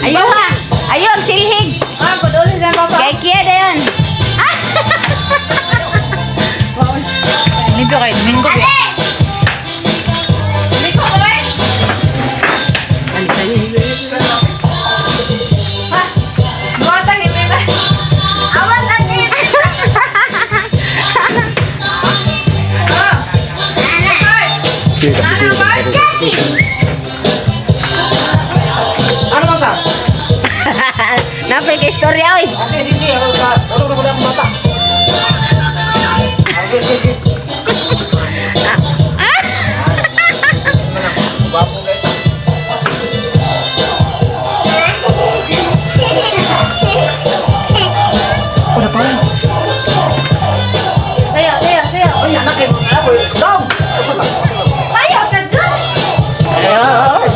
Ayo ha. Ayo ang silhig. Ah, paduli na papa. Kay Kia dayon. Nito kay Domingo. Domingo ko eh. Ha? Buwatan ni Bebe. Awan ang. Ah. Ano ba ka? Napay kay istorya oy. Ate, sige, ano ka? Ano ka akong bata? Sige, sige. Gwapo kayo. Ano pa? Sayo, sayo, sayo. Ay, anak eh. Anak eh. Dong! Sayo ka dyan. Ay, ay, ay.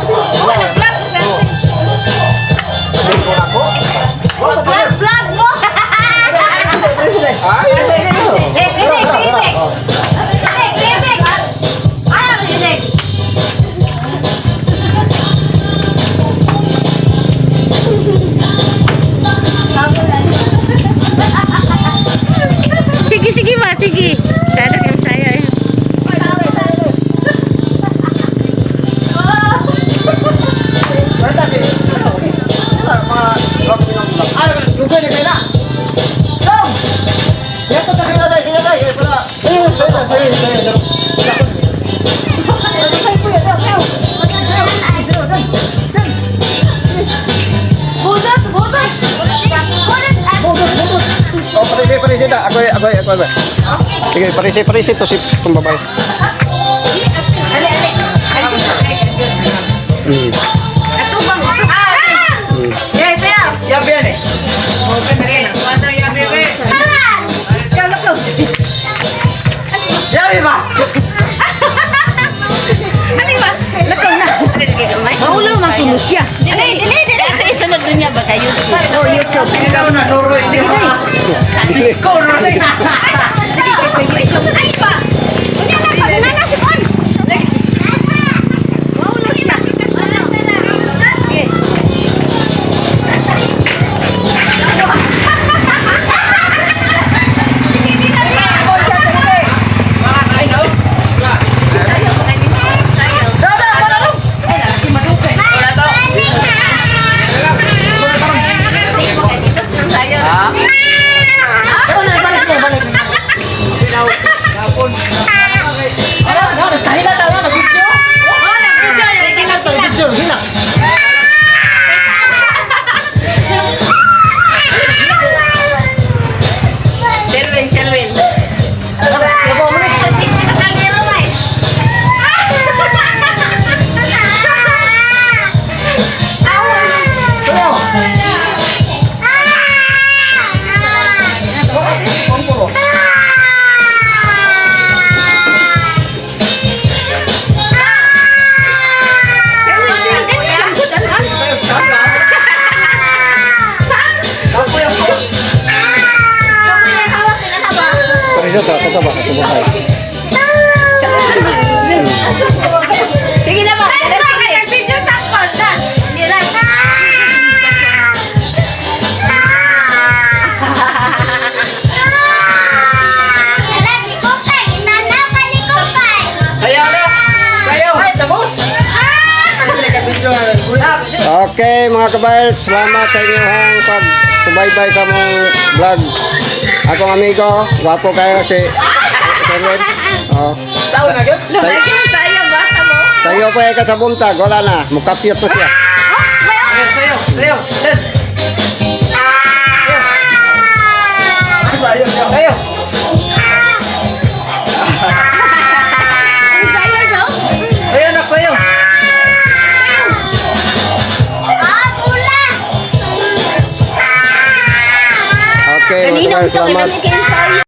Oh, nag-vlog sila. Vlog vlog mo. Ay! Eh, sige, sige. Sige, sige. Ah, sige. Sige, sige ma, sige. Sana kayo sayo eh. Budas, budas. Budas. Oh, parisi, parisi na. Ako, ako, ako, ako. Sige, parisi, parisi to si itong babae. Ali, ali. Atubang. Ah, yes, sayo. Yabi yan eh. Okay, Marina. Buwatan yabi, be. Ikaw, lakaw. Yabi ba? Ano ba? Lakaw na. Maulo man kino siya. Dili, dili, dili. Ito isunod niya ba kayo? Oh, YouTube. Ikaw na, Noro. Hindi mo. Ikaw, Noro. Ay ba? Unya na pag nana si Bon. Maulo siya. Okay. Ha? Balik, balik, balik. Ano, ano, nagkahila tayo, nag-video. Oh, nag-video. Nag-video, hina. Selwyn, Selwyn. Labo mo na. Tulo. Pangpuro. Parisi to, ito ba? Ito ba? Sige na ba? Nag-video sa kontas. Sayaw na! Sayaw! Ay, tapos! Okay, mga kabayl, salamat sa inyong pag-subaybay sa mong vlog. Akong amigo, gwapo kayo si Kerwin. Oh. Tao na gyud. Lagi mo sayo, bata mo. Sayo pa ka sa buntag, wala na, mukapyot na siya. Sayo, sayo, sayo. Sayo. Sayo, no? Sayo, anak, sayo. Okay, mga Kanina kabayl, ko salamat. kailangan kayo sayo.